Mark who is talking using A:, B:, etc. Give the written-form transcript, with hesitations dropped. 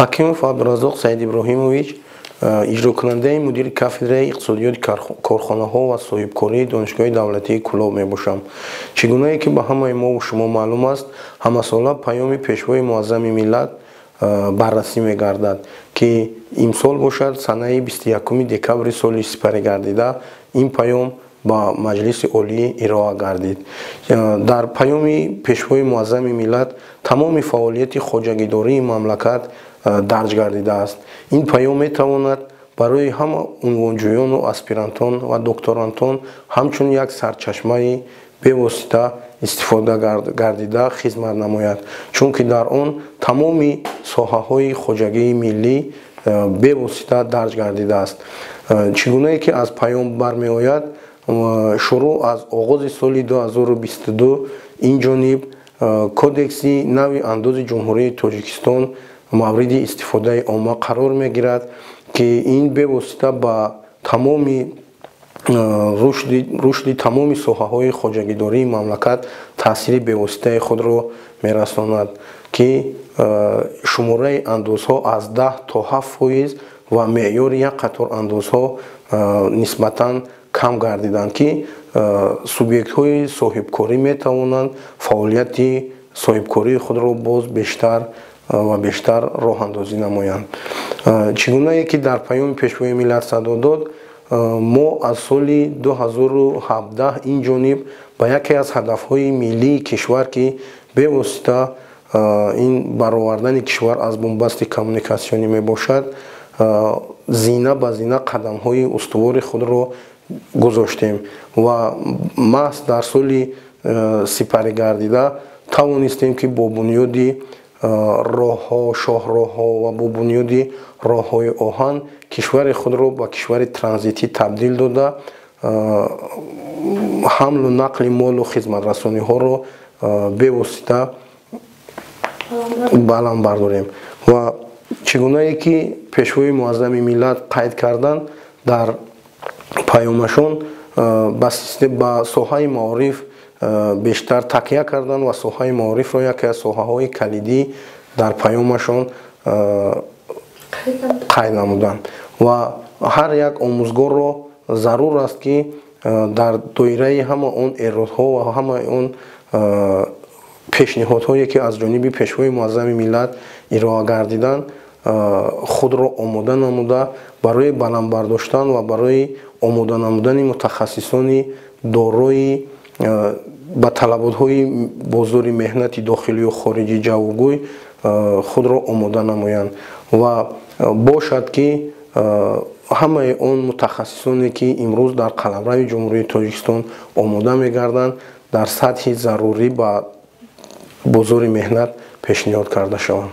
A: Ҳакимов Абдураззоқ Саид Иброҳимович, иҷрокунандаи мудири кафедраи иқтисодиёти корхонаҳо ва соҳибкории Донишгоҳи давлатии Кӯлоб мебошам. Чӣ гунае ки ба ҳамаи мову шумо маълум аст, ҳамасола паёми Пешвои Муаззами миллат баррасӣ мегардад, ки имсол бошад, санаи 21 декабри соли сипарӣ гардида ин паём ба Маҷлиси Олӣ ироа гардид. Дар паёми Пешвои Муаззами миллат тамоми фаъолияти хоҷагидории мамлакат дарҷ гардидааст. Ин паём метавонад барои ҳама унвонҷӯёну аспирантон ва докторантон ҳамчун як сарчашмаи бевосита истифода гардида хизмат намояд, чунки дар он тамоми соҳаҳои хоҷагии миллӣ бевосита дарҷ гардидааст. Чӣ гунае ки аз паём бармеояд, шурӯъ аз оғози соли 2022 ин ҷониб Кодекси нави андози Ҷумҳурии Тоҷикистон мавриди истифодаи омма қарор мегирад, ки ин бевосита ба тамоми рушди тамоми соҳаҳои хоҷагидории мамлакат таъсири бевоситаи худро мерасонад, ки шумораи андозҳо аз 10 то 7% ва меъёри як қатор андозҳо нисбатан кам гардиданд, ки субъектҳои соҳибкорӣ метавонанд фаъолияти соҳибкории худро боз бештар ва бештар роҳандозӣ намоянд. Чӣ гунае ки дар паёми Пешвои миллат садо дод, мо аз соли 2017 ин ҷониб ба яке аз ҳадафҳои миллии кишвар, ки бевосита ин баровардани кишвар аз бунбасти коммуникатсионӣ мебошад, зина ба зина қадамҳои устувори худро гузоштем ва маҳз дар соли сипарӣ гардида тавонистем, ки бо бунёди роҳҳо, шоҳроҳҳо ва бо бунёди роҳҳои оҳан кишвари худро ба кишвари транзитӣ табдил дода, ҳамлу нақли молу хизматрасониҳоро бевосита баланд бардорем. Ва чӣ гунае ки Пешвои Муаззами миллат қайд карданд дар паёмашон, ба соҳаи маориф бештар такя карданд ва соҳаи маорифро яке аз соҳаҳои калидӣ дар паёмашон қайд намуданд. Ва ҳар як омӯзгорро зарур аст, ки дар доираи ҳама он эродҳо ва ҳамаи он пешниҳодҳое, ки аз ҷониби Пешвои Муаззами миллат ироа гардиданд, худро омода намуда, барои баланд бардоштан ва барои омода намудани мутахассисони дорои ба талаботҳои бозори меҳнати дохилию хориҷӣ ҷавобгӯй худро омода намоянд. Ва бошад, ки ҳамаи он мутахассисоне, ки имрӯз дар қаламрави Ҷумҳурии Тоҷикистон омода мегарданд, дар сатҳи зарурӣ ба бозори меҳнат пешниҳод карда шаванд.